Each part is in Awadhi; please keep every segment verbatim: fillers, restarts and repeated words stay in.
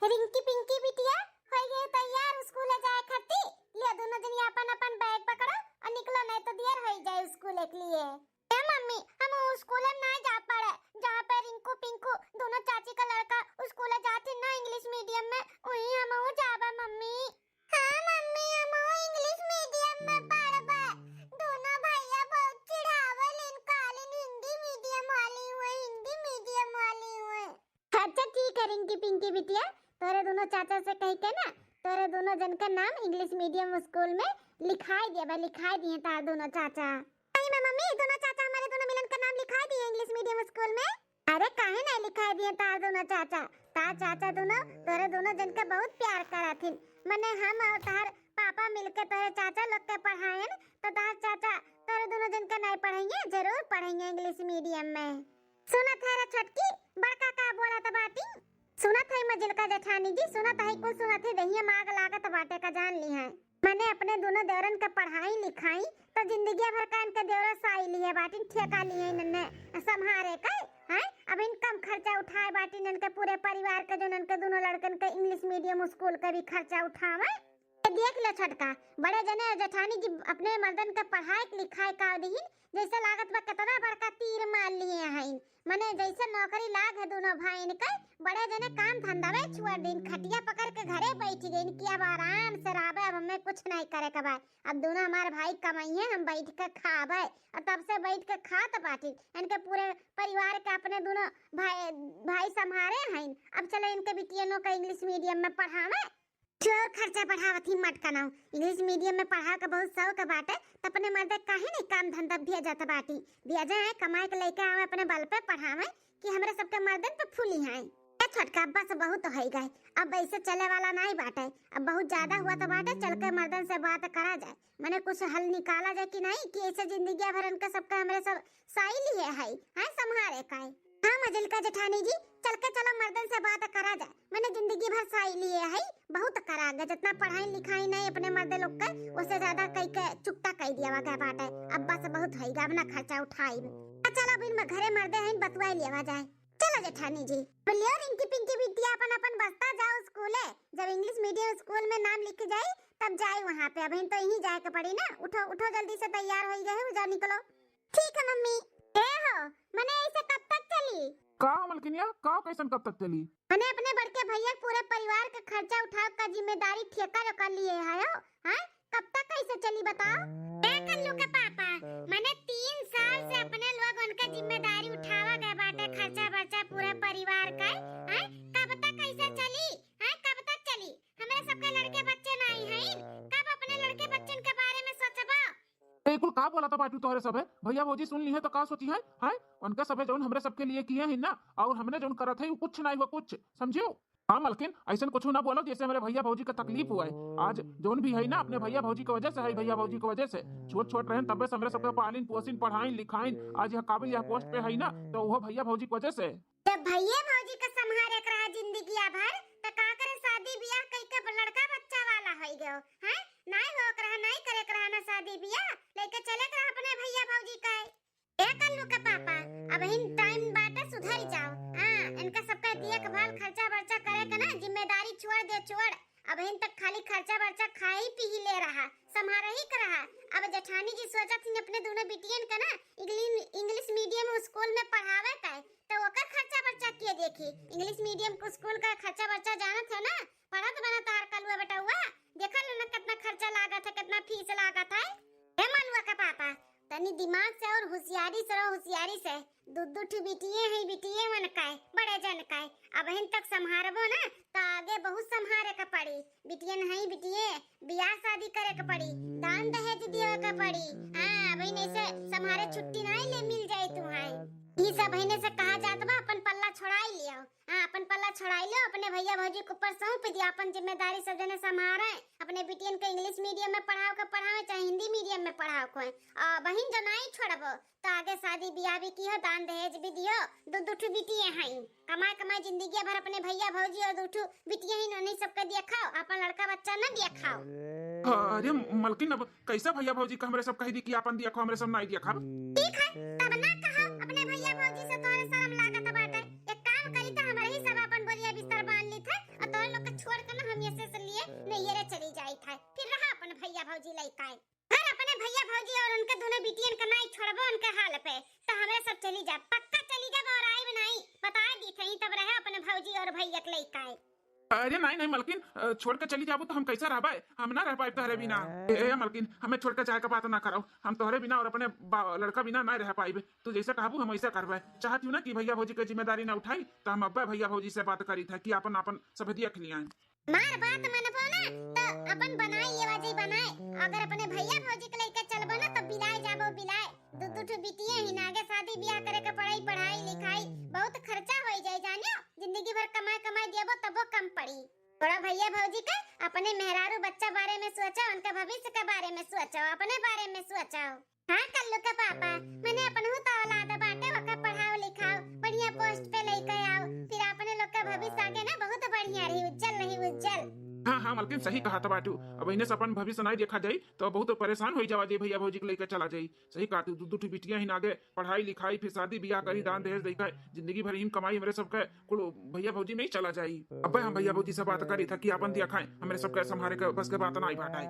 रिंकी पिंकी बिटिया, होइ गए तैयार स्कूल जाए खातिर? लिया दोनों जनी अपन अपन बैग पकड़ो और निकलो, नहीं तो देर होइ जाए स्कूल के लिए। ए मम्मी, हम उ स्कूल में ना जा पाड़े, जहाँ पे रिंकू पिंकू दोनों चाची का लड़का स्कूल जात ही ना इंग्लिश मीडियम में, वहीं हम जाबा मम्मी। हाँ मम्मी, हम इंग्लिश मीडियम में पढ़बे। दोनों भैया बहुत चिढ़ावल, इनका हिंदी मीडियम वाली हुए, हिंदी मीडियम वाली हुए। अच्छा ठीक है रिंकी पिंकी बिटिया, तोरे दोनों चाचा से कह के ना, तोरे दोनों जन का नाम इंग्लिश मीडियम स्कूल में लिखाई दिया बा, लिखाई दिए तार दोनों चाचा। सही में मम्मी, दोनों चाचा हमारे दोनों मिलन का नाम लिखाई दिए इंग्लिश मीडियम स्कूल में। अरे काहे नहीं लिखाई दिए तार दोनों चाचा? तार चाचा दोनों तोरे दोनों जन का बहुत प्यार करथिन। मने हम और तार पापा मिलके तोरे चाचा लोग के पढ़ाएन, तो तार चाचा तोरे दोनों जन का नहीं पढ़ाएंगे, जरूर पढ़ाएंगे इंग्लिश मीडियम में। सुनत है रे छोटकी, बड़का का बोलत बाटी? सुनत है मझिलका जेठानी जी, सुनत है, कुल सुनत है, दहिया में आग लागत बाटे का जान ली है। मने अपने दोनों देवरन के पढ़ाई लिखाई, तो जिंदगिया भर का इनके देवरा साई लिए बाटिन, ठेका लिए इनने संभारे के, हैं? अब इन कम खर्चा उठाए बाटिन इनके पूरे परिवार के, जो इनके दोनों लड़कन के इंग्लिश मीडियम स्कूल के भी खर्चा उठावे। ये देख ले छोटका, बड़े जने जेठानी जी अपने मर्दन के पढ़ाए के लिखाए का दिहिन, जैसे लागत बा कितना बड़का तीर मार लिए हैं। मने जैसे नौकरी लाग है दोनों भाईन के, बड़े जने काम धंधा में छोड़ दिन, खटिया पकड़ के घरे बैठ गइन कि अब आराम से रहबे, अब हमें कुछ नहीं करे के बा। अब दोनों हमार भाई कमाई है, हम बैठ के खाबे। और तब से बैठ के खात बाटी, इनके पूरे परिवार के अपने दोनों भाई, भाई संभारे हैं। अब चले इनके बिटियनों का इंग्लिश मीडियम में पढ़ावे। जो खर्चा बढ़ावत ही मटकनाऊ। इंग्लिश मीडियम में पढ़ा के बहुत शौक बाटे, त अपने मर्दे काहे नहीं काम धंधा भेजत बाटी? भेजे हैं, कमाए के लेके आवे, अपने बल पे पढ़ावे कि हमरे सबके मर्दन पे फूली हैं। ए छोटका, बस बहुत होइ गए, अब ऐसे चले वाला नहीं बाटे। अब बहुत ज्यादा हुआ तो बाटे, चल के मर्दन से बात करा जाए, मने कुछ हल निकाला जाए कि नहीं, कि ऐसे जिंदगी भर इनका सबका हमरे सब साई लिए है, हैं संभारे का है। हाँ मझिलका जेठानी जी, चल के चलो मर्दन से बात करा जाए। मने जिंदगी भर साई लिए है, बहुत करा गए, जितना पढ़ाई लिखाई नहीं अपने मर्दे लोग के, उससे ज्यादा कई के चुकता कई दिया गया बाटे। अब बस बहुत होइगा, अब ना खर्चा उठाई। आ चलो अब इन घरे मर्दे हैं, बतुआई लिया जाए। चलो जेठानी जी। बोलियो रिंकी पिंकी बिटिया, अपन अपन बस्ता जाओ स्कूले। जब इंग्लिश मीडियम स्कूल में नाम लिख जाई तब जाई वहाँ पे। अबहिन तो यहीं जाए के पड़ी ना। उठो उठो, जल्दी से तैयार होई गए हो, जाओ निकलो। ठीक है मम्मी। ए हो, मने ऐसे कब तक चली? का हो मलकिनिया, का हो, कैसन कब तक चली? मने अपने बड़के भैया के पूरे परिवार के खर्चा उठावे का जिम्मेदारी ठेका रखा लिए है हो, हैं? कब तक कैसे चली बताओ? ए कल्लू के पापा, मने तीन साल से अपने लोग उनके जिम्मेदारी उठावा गए बाटे, खर्चा बर्चा पूरे परिवार का, हैं? कब तक कैसे चली? हैं? कब तक चली? हमरे सबके लड़के बच्चे नहीं हैं, कब अपने लड़के बच्चन के बारे में सोचबा? ए, कुल का बोला था बाटू तोहरे सब है? भैया भौजी सुन ली है तो का सोची है? हैं? उनका सब है जौन हमरे सबके लिए किए हैं ना, और हमने जौन करत है वो कुछ नहीं हुआ कुछ, समझियो? हाँ मलकिन, ऐसन कुछ ना बोलो जैसे हमरे भैया भौजी का तकलीफ हुआ है। आज जौन भी है ना अपने भैया भौजी की वजह से है, भैया भौजी की वजह से। छोट छोट रहन तबे से हमरे सबके पालिन पोसिन पढ़ाइन लिखाइन, आज यह काबिल यह पोस्ट पे है ना तो वो भैया भौजी की वजह से। जब भैया भौजी का संभारे के रहा जिंदगिया भर, त का करे शादी बियाह कई के लड़का बच्चा वाला होई गयो, हैं? नाई हो के रहा, नाई करे के रहा ना शादी बियाह, लेके चले के रहा अपने भैया भौजी का। ए कल्लू के पापा, अबहिन टाइम बाटे, सुधर जाओ। हाँ, इनका सबका देखभाल, खर्चा बर्चा करे के ना जिम्मेदारी छोड़ दे, छोड़। अबहिन तक खाली खर्चा बर्चा खाई पी ही ले रहा, संभारे ही के रहा। अब जेठानी जी सोचत हिन अपने दोनों बिटियन का ना इंग्लिश, इंग्लिश मीडियम स्कूल में पढ़ावे का, तो ओकर खर्चा बर्चा के देखी? इंग्लिश मीडियम स्कूल का खर्चा बर्चा जानत है ना, पढ़त बना तार कलुआ बेटउआ, देखल ना कितना खर्चा लागत है, कितना फीस लागत है। हे मलुआ का पापा, तनी दिमाग से और होशियारी से रहो, होशियारी से। दू दू ठो बिटिये हैं, बिटिये मन का है, बड़े जन का है। अबहिन तक संभारबो ना, तो आगे बहुत संभारे के पड़ी। बिटियन हैं, बिटिये, बियाह शादी करे के पड़ी, दान दहेज दिए के पड़ी। हाँ, अबहिन ऐसे संभारे छुट्टी नहीं ले मिल जाए तुम्हारे। ई सब हिने से कहा जात बा, अपन पल्ला छोड़ाई लियो। हाँ, अपन पल्ला छोड़ाई लो, अपने भैया भौजी के ऊपर सौंप दिया, अपन जिम्मेदारी सब जने संभारे। अपने बिटियन के इंग्लिश मीडियम में पढ़ाओ के पढ़ावे, चाहे हिंदी मीडियम में पढ़ाओ के। आ बहिन जो नाई छोड़बो, तो आगे शादी बियाह भी किहो, दान दहेज भी दियो। दू दू ठो बिटिये हैं, कमाए कमाए जिंदगी भर अपने भैया भौजी और दू ठो बिटिये हैं, उन्हीं सबके दिया खाओ, अपन लड़का बच्चा न दिया खाओ। अरे मलकिन, अब कैसा भैया भौजी का हमरे सब कह दी कि आपन दिया खो, हमरे सब नाई दिया खाब? ठीक है, तब ना कहो अपने भैया भौजी से, तोरे शर्म लागत बाटे। एक काम करी त हमरे ही सब अपन बोरिया बिस्तर बांध ली थे और तोरे लोग लइकाए। अगर अपने भइया भौजी और उनके दुनो बिटियन का नाई छोड़बो उनके हाल पे, तो हमरे सब चली जाब, पक्का चली जाब और आइब नाई। बताइ दीत हई, तब रहे अपने भौजी और भइया के लइकाए। अरे नाई, नाई मलकिन, अ, छोड़ के चली जाबू तो हम कैसे रहबे? हम ना रह पाइब तोहरे बिना। ए, ए मलकिन, हमें छोड़ के जाए के बात ना कराओ। हम तोहरे बिना और अपने बा-, लड़का बिना ना रह पाइब। तू जैसे कहबू हम वैसे करबे। चाहत हूँ ना कि भइया भौजी के जिम्मेदारी ना उठाई, तो हम अब्बे भइया भौजी से बात करी था कि आपन, आपन सब देख लिया। मार बात मनबो ना, तो अपन बनाए ये वाजे बनाए। अगर अपने भइया भौजी के लइके चलबो ना, तो बिलाए जाबो बिलाए। दू, दू ठो बिटिया ही नागे, शादी ब्याह करे के पड़ाई, पढ़ाई लिखाई, बहुत खर्चा होई जाए जानियो। जिंदगी भर कमाए, कमाए देबो तबो कम पड़ी। थोड़ा भइया भौजी के, अपने मेहरारू बच्चा बारे में सोचो, उनके भविष्य के बारे में सोचो, अपने बारे में सोचो। हाँ कल्लू के पापा, मने अपनहू तो औलाद बाटे, ओके पढ़ाओ लिखाओ, बढ़िया पोस्ट पे लइके आओ, फिर अपने लोग का भविष्य आगे ना बहुत बढ़िया रही, उज्जवल रही, उज्जवल। हाँ, हाँ मलकिन, सही कहत बाटू। अब इन्हें से अपन भविष्य नाई देखा जाई तो बहुत परेशान होई जावा जे भइया भौजी के लइके चला जाई। सही कहत हूँ, दू, दू ठो बिटिया ही नागे, पढ़ाई लिखाई, फिर शादी ब्याह करी, दान दहेज दइके, जिंदगी भर इम कमाई हमरे सबके कुल भइया भौजी में ही चला जाई। अब्बे हम भइया भौजी से बात करी था कि आपन दिया खाए, हमरे सबके संभारे के बस के बात ना आई बाटे।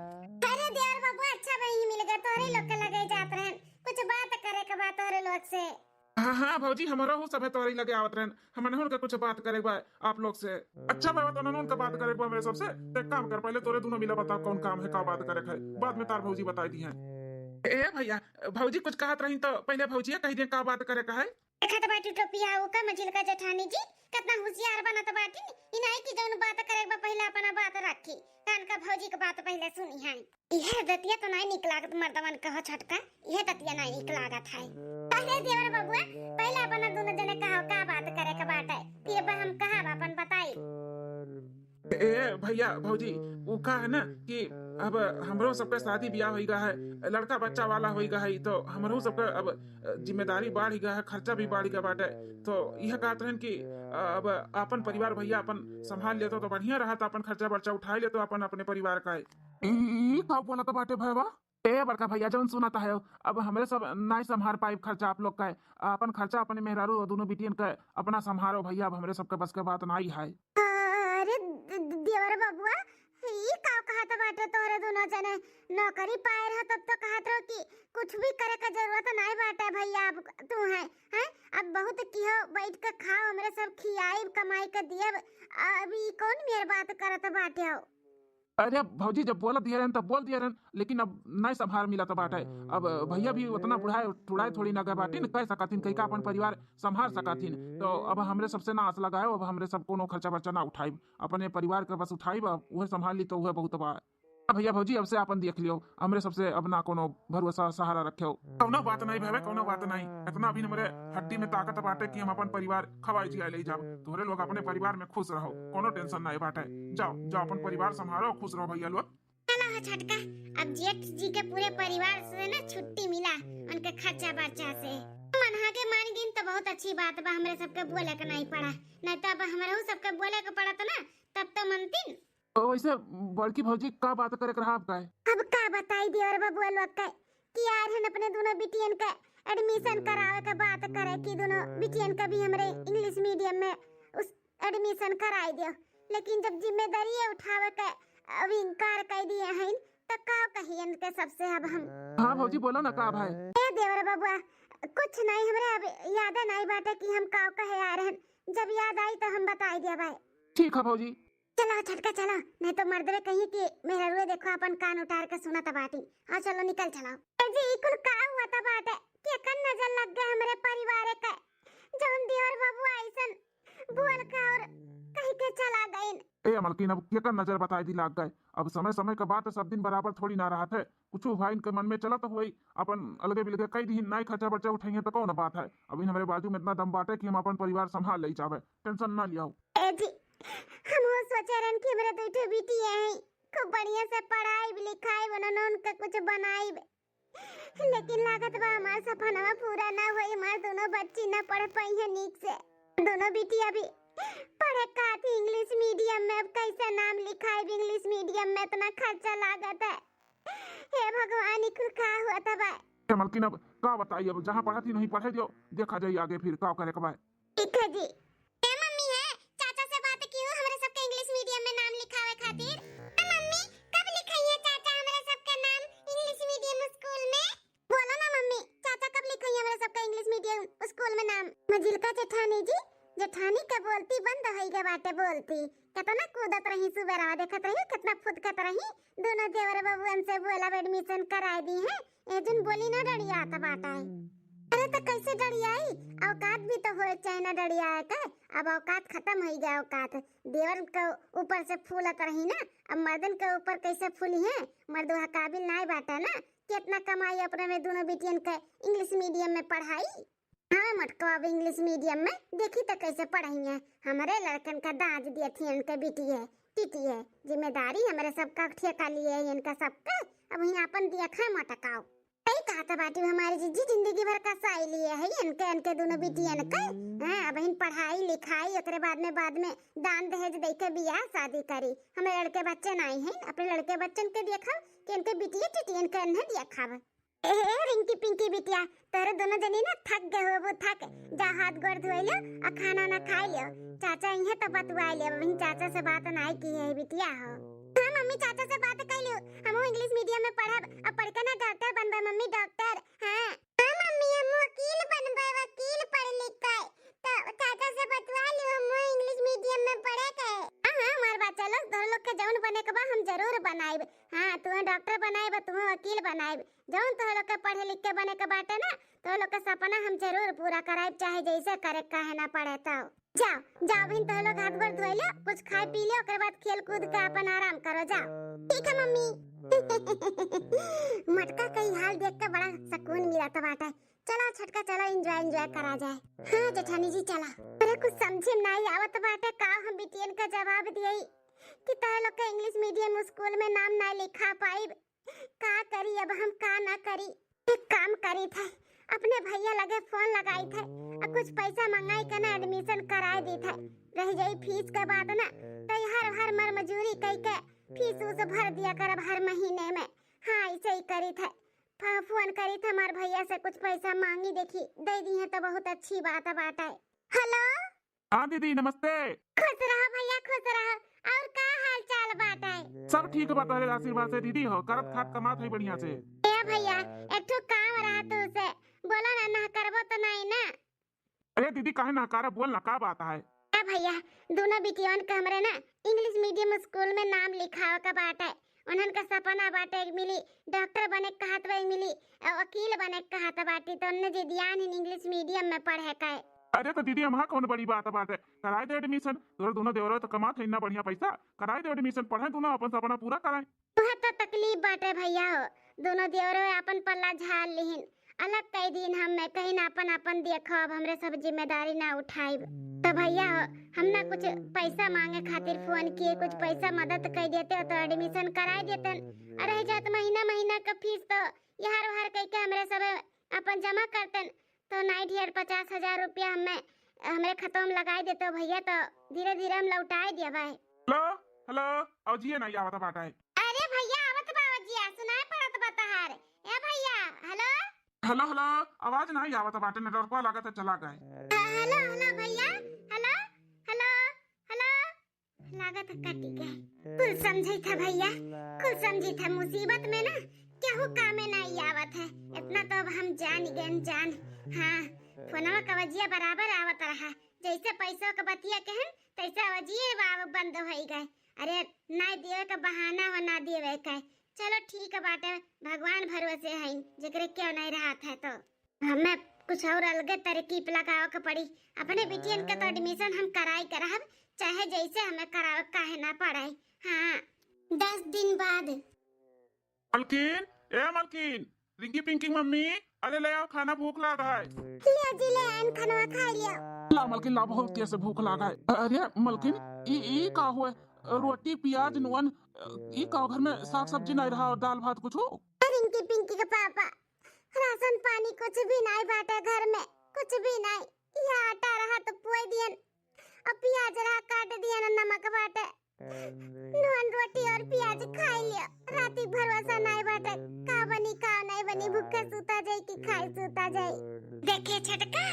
अरे देवर बबुआ, अच्छा बहिन मिल गए, तोहरे लोग के लगे जात रहन, कुछ बात करे के बात तोहरे लोग से। हाँ, हाँ भौजी, हमरो हूँ सभे तोहरे लगे आवत रहन, हमनहुन के कुछ बात करे बा आप लोग से। अच्छा बाबा, तो उन्होंने उनका बात करे बा हमरे सबसे। ते काम कर, पहले तोरे दोनों मिला बताओ कौन काम है, का बात करे है, बाद में तार भौजी बताई दी है। ए भइया, भौजी कुछ कहत रही तो पहले भौजिया कह दिए का बात करे का है। देखत बाटी टोपिया, ओका मझिलका जेठानी जी कितना होशियार बनत बाटी। इनाई की जौन बात करे बा पहले अपना बात रखी, कान का भौजी के बात पहले सुनी है। इहे दतिया तो नाई निक लागत मर्दवन कहो छोटका, इहे दतिया नाई निक लागत है। अरे देवर बबुआ, पहले अपना दोनों जने कहो का बात करे के बाटे, फिर अब हम कहा अपन बताई। ए भइया भौजी, उ का है ना कि अब हमरो सबके शादी ब्याह होई गा है, लड़का बच्चा वाला होई गा है, तो हमरो सबके अब जिम्मेदारी बढ़ गा है, खर्चा भी बढ़ गा बाटे। तो यह कहत रहन कि अब अपन परिवार भइया अपन संभाल लेतो तो बढ़िया रहत, अपन खर्चा बर्चा उठाई लेतो अपन अपने परिवार का। ई, ई का बोलत बाटे भैया? ए बड़का भइया, जौन सुनत है, अब हमरे सब नाई संभार पाइब खर्चा आप लोग का। अपन खर्चा अपने मेहरारू और दोनों बिटियन का अपना संभारो भइया, अब हमरे सबके बस के बात नाई है। अरे द-, द-, देवर बबुआ, ई का कहत बाटे तोरे दोनों जने? नौकरी पाए रहो तब तो कहत रहो कि कुछ भी करे का जरूरत नाई बाटे भइया, अब तू है, हैं? अब बहुत किहो, बैठ के खाओ, हमरे सब खियाइब, कमाई के दियब। अब ई कौन मेर बात करत बाटे हो? अरे भौजी, जब बोल दिए रहन तब बोल दिए रहन, लेकिन अब नाई संभार मिलत बाटे। अब भइया भी उतना बुढ़ाए टुड़ाए थोड़ी ना गए बाटिन, कह सकथिन, कई का अपन परिवार संभार सकथिन। तो अब हमरे सबसे ना आस लगाए, अब हमरे सब कोनो खर्चा बर्चा ना उठाइब, अपने परिवार के बस उठाइब, अब उहे संभाल ली तो उहे बहुत बा। भइया भौजी, अब से आपन देख लियो, हमरे सबसे अब ना कोनो भरोसा सहारा रखेउ। कौनो बात नाई भवे, कौनो बात नाई। इतना भी हमरे हड्डी में ताकत बाटे कि हम अपन परिवार खवाई जिया ले जाब। तोहरे लोग अपने परिवार में खुश रहो, कौनो tension नाई बाटे। जाओ, जाओ अपन परिवार संभारो, खुश रहो भइया लोग। चलो हो छोटका, अब जेठ जी के पूरे परिवार से ना छुट्टी मिला, उनके खर्चा बर्चा से। मनहा के मान गिन तो बहुत अच्छी बात बा, हमरे सबके बोले के नाई पड़ा, नाई तो अब हमरहू सबके बोले के पड़त ना, तब तो मनतिन। ओ, वैसे बड़की भौजी का बात करे के रहा आपका? अब का बताई देवर बबुआ लोग के कि यार हन अपने दोनों बिटियन के admission करावे के बात करे कि दोनों बिटियन के भी हमरे English medium में उस admission कराई दियो, लेकिन जब जिम्मेदारी उठावे के अब इनकार कर दिए हैं तो का कही इनके सबसे अब हम। हाँ भौजी, बोलो ना का भाई? ए देवर बबुआ, कुछ नहीं, हमरे अब याद नहीं बाटे कि हम का कहे आ रहन, जब याद आई तो हम बताई दिया भाई। ठीक है भौजी। चलो छोटका चलो, नहीं तो मर्दवे कही कि मेहरुए देखो अपन कान उठार के सुनत बाटी। हाँ चलो निकल चलो। ए जी, ई कुल का हुआ था बाटे? केकर नजर लग गए हमरे परिवार के? जौन देवर बबुआ ऐसन बोल के और कह के चला गइन। ए मलकिन, अब केकर नजर बताई दी लाग गए? अब समय समय का बात है, सब दिन बराबर थोड़ी ना रहत है। कुछ भाई इनके मन में चलत हुई, अपन अलगे बिलगे कई दिन नाई खर्चा बर्चा उठाइए तो कौन बात है? अब इन हमरे बाजू में इतना दम बाटे कि हम अपन परिवार संभाल ले जावे, tension ना लियाओ। ए जी, हम हो सोचे रहन कि हमरे दुई ठो बिटिया हैं, खूब बढ़िया से पढ़ाई लिखाई, उन्होंने उनका कुछ बनाई, लेकिन लागत बा हमार सपनवा पूरा ना होई, हमार दोनों बच्ची ना पढ़ पाई है नीक से। दोनों बिटिया भी पढ़े खातिर English medium में, अब कैसे नाम लिखाई English medium में, इतना खर्चा लागत है। हे भगवान, ई कुल का हुआ था बा? ए मलकिन, अब का बताई, अब जहाँ पढ़त ही नहीं पढ़े दियो, देखा जाई आगे फिर का करे के बा। ठीक है जी। ए मम्मी है, चाचा से बात की हो हमरे सबके English medium में नाम लिखावे खातिर। ए मम्मी, कब लिखाई है चाचा हमरे सबके नाम जी, जेठानी के बोलती बंद होई गए बाटे बोलती। कितना कूदत रही सुबेरवा, देखत रही कितना फुदकत रही। दोनों देवर बबुअन से बोलब admission कराए दी है, ए जुन बोली ना डरियात बाटे। अरे तो कैसे डरियाई, औकात भी तो होए चाहे ना डरियाए के। अब औकात खत्म होई गया, औकात। देवर के ऊपर से फूलत रही ना, अब मर्दन के ऊपर कैसे फूली है? मर्दवा काबिल नाय बाटे ना, कितना कमाई अपने में दोनों बिटियन के English medium में पढ़ाई। हाँ मटको, अब English medium में देखी तो कैसे पढ़ाई है। हमारे लड़कन का दाज दिए थी इनके बिटिये टिटिये, जिम्मेदारी हमारे सबका ठेका लिए है इनका सबके। अब वहीं अपन दिया खा मटकाओ। सही कहा था बाटी, हमारी जिज्जी जिंदगी भर का साई लिए है इनके, इनके दोनों बिटियन के। हाँ, अब इन पढ़ाई लिखाई, ओकरे बाद में, बाद में दान दहेज दे के बियाह शादी करी। हमारे लड़के बच्चे नाई हैं, अपने लड़के बच्चन के देखब कि इनके बिटिये टिटियन के इन्हें देखब। ए, ए, रिंकी पिंकी बिटिया, तोहरे दोनों जनी ना थक गए होबो, थक। जा हाथ गोड़ धोए लो और खाना ना खाए लियो। चाचा इहे तो बतुआए लियो, अभी चाचा से बात नाई की है बिटिया हो। हाँ मम्मी, चाचा से बात कर लियो, हम English medium में पढ़ब, अब पढ़ के ना डॉक्टर बनबे मम्मी, डॉक्टर। हाँ। हाँ मम्मी, हम वकील बनबे, वकील पढ़ लिख के। तो चाचा से बतवा लियो, हम English medium में पढ़े के। हाँ, हाँ, हमार बात चलो, तोहरे लोग के जौन बने के बा, हम जरूर बनाइब। हाँ, तुम्हें डॉक्टर बनाइब, तुम्हें वकील बनाइब। जौन तोह लोग के पढ़े लिख के बने के बाटे ना, तोह लोग के सपना हम जरूर पूरा कराइब, चाहे जैसे करे काहे ना पड़े। तो जाओ, जाओ, अभी तोह लोग हाथ गोड़ धोए लो, कुछ खाए पी लो, ओकर बाद खेल कूद के अपन आराम करो, जाओ। ठीक है मम्मी। मटका के ई हाल देख के बड़ा सुकून मिलत बाटे। चला छोटका, चला enjoy, enjoy करा जाए। हाँ जेठानी जी, चला। अरे कुछ समझे में नाई आवत बाटे, का हम बिटियन का जवाब दिए कि तोह लोग के English medium school में नाम ना लिखा पाइब। का करी अब हम, का ना करी। एक काम करी थे, अपने भैया लगे फोन लगाई थे और कुछ पैसा मंगाई के ना admission कराए दी थे। रह जाई फीस के बात ना, तो हर हर मर मजूरी कई के फीस उस भर दिया करब हर महीने में। हाँ, ऐसे ही करी थे, फ-, फोन करी थे हमार भैया से, कुछ पैसा मांगी, देखी दे दी है तो बहुत अच्छी बात बाटे। हेलो। हाँ दीदी, नमस्ते। खुश रहो भैया, खुश रहो। और का हाल चाल बाटे? सब ठीक बा, तोहरे आशीर्वाद से दीदी हो, करत खात कमात है बढ़िया से। ए भैया, एक ठो काम रहा तू से, बोला ना, ना करबो तो नहीं ना? अरे दीदी, काहे ना हकारा, बोल ना, का बात है? ए भैया, दोनों बिटियन के हमरे ना English medium school में नाम लिखावे का बाटे। उन्हन का सपना बाटे, एक मिली डॉक्टर बने के कहत बा, एक मिली, अ, वकील बने के कहत बाटी, तो उन्हें जिदियान हिन English medium में पढ़े का। अरे तो दीदी, हमार कौन बड़ी बात बाटे, कराए दे admission। तोर दोनों देवरो तो कमात है इतना बढ़िया पैसा, कराए दे admission, पढ़े दोनों, अपन सपना पूरा कराए। वह तो तकलीफ बाटे भैया हो, दोनों देवरो अपन पल्ला झाड़ लिहिन। अलग कई दिन हम मैं कहीं ना अपन, अपन देखो, अब हमरे सब जिम्मेदारी ना उठाइब। तो भैया हो, हम ना कुछ पैसा मांगे खातिर फोन किए, कुछ पैसा मदद कर देते हो तो admission कराए देतन। अरे जात महीना महीना का फीस तो यार वार कह के हमरे सब अपन जमा करतन, तो नाई ढेर पचास हजार रुपया हमें, हमरे खतवा में लगाए देते हो भैया, तो धीरे धीरे हम लौटाए दिया भाई। हेलो, हेलो, अवजिए नहीं आवत बाटे। अरे भैया, आवत बा अवजिया, सुनाई पड़त बा तहार। ए भैया, हेलो। हेलो, हेलो, आवाज नहीं आवत बाटे, नेटवर्कवा लागत है चला गए। हेलो, हेलो भैया, हेलो, हेलो, हेलो। लागत है कटी गए। कुल समझे था भैया, कुल समझे था। मुसीबत में ना केहू कामे नहीं आवत है, इतना तो अब हम जान गए जान। हाँ, फोनवा का अवजिया बराबर आवत रहा, जैसे पैसों का बतिया कहन तैसे अवजिए बा-, बंद होई गए। अरे ना देवे का बहाना हो, ना देवे का। चलो ठीक बाटे, भगवान भरोसे हईन, जेकरे क्यों नहीं रहत है तो। हमें कुछ और अलगे तरकीब लगावे के पड़ी। अपने बिटियन के तो admission हम कराई के रहब, चाहे जैसे हमें करावे काहे ना पड़े। हाँ, दस दिन बाद। मलकिन, ए मलकिन, रिंकी पिंकी मम्मी, अरे ले आओ खाना, भूख लाग है। लियो जी, ले आइन खाना, खा लियो। ला मलकिन, ला, बहुत तेज से भूख लाग है। अरे मलकिन, ई, ई का हुए? रोटी, प्याज, नून, ई का घर में साग सब्जी नहीं रहा और दाल भात कुछ हो? रिंकी पिंकी के पापा, राशन पानी कुछ भी नहीं बाटे घर में, कुछ भी नहीं। ये आटा रहा तो पोई दियन, और प्याज रहा काट दियन, और नमक बाटे। नून रोटी और प्याज खाई लियो। राती भरोसा नहीं बाटे, का बनी का नहीं बनी, भूखे सूता जाई कि खाए सूता जाई। देखे छोटका,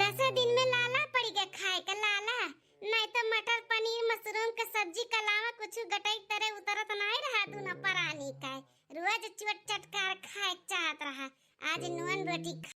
दसे दिन में लाला पड़ी गए खाए के लाला, नहीं तो मटर पनीर मशरूम के सब्जी के अलावा कुछ गटई तरे उतरत नहीं रहा दूनो परानी का। रोज चोट चटकार खाए के चाहत रहा, आज नून रोटी खा